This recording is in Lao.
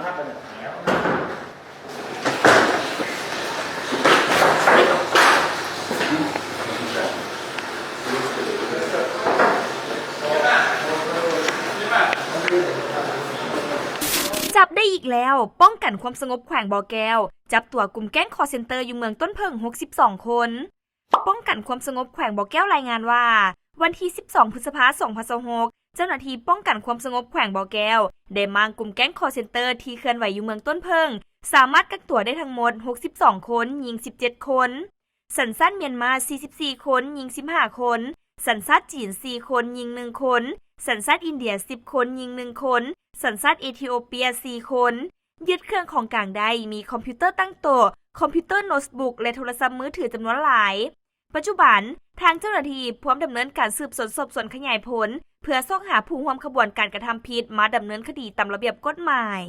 ຈັບໄດ້ອີກແລ້ວ! ປ້ອງກັນຄວາມສະຫງົບແຂວງບໍ່ແກ້ວ ຈັບຕົວກຸ່ມແກ້ງຄໍເຊັນເຕີຢູ່ເມືອງຕົ້ນເຜິ້ງ ຫົກສິບສອງຄົນ. ປ້ອງກັນຄວາມສະຫງົບແຂວງບໍ່ແກ້ວລາຍງານວ່າ ວັນທີສິບສອງ ພຶດສະພາ ສອງພັນຊາວຫົກ ເຈົ້າໜ້າທີ່ປ້ອງກັນຄວາມສະຫງົບແຂວງບໍ່ແກ້ວ ໄດ້ມ້າງກຸ່ມແກ້ງຄໍເຊັນເຕີທີ່ເຄື່ອນໄຫວຢູ່ເມືອງຕົ້ນເຜິ້ງ ສາມາດກັກຕົວໄດ້ທັງໝົດ ຫົກສິບສອງຄົນ, ຍິງສິບເຈັດຄົນ, ສັນຊາດມຽນມາ ສີ່ສິບສີ່ຄົນ, ຍິງສິບຫ້າຄົນ, ສັນຊາດຈີນ ສີ່ຄົນ, ຍິງໜຶ່ງຄົນ, ສັນຊາດອິນເດຍ ສິບຄົນ, ຍິງໜຶ່ງຄົນ, ສັນຊາດເອທິໂອເປຍ ສີ່ຄົນ. ຍຶດເຄື່ອງຂອງກາງໄດ້ມີຄອມພິວເຕີຕັ້ງໂຕະ, ຄອມພິວເຕີໂນ້ດບຸກ ແລະ ໂທລະສັບມືຖືຈຳນວນຫຼາຍ. ປັດຈຸບັນ, ທາງເຈົ້າໜ້າທີ່ພວມດຳເນີນການສືບສວນສອບສວນຂະຫຍາຍຜົນ ເພື່ອຊອກຫາຜູ້ຮ່ວມຂະບວນການກະທຳຜິດມາດຳເນີນຄະດີຕາມລະບຽບກົດໝາຍ.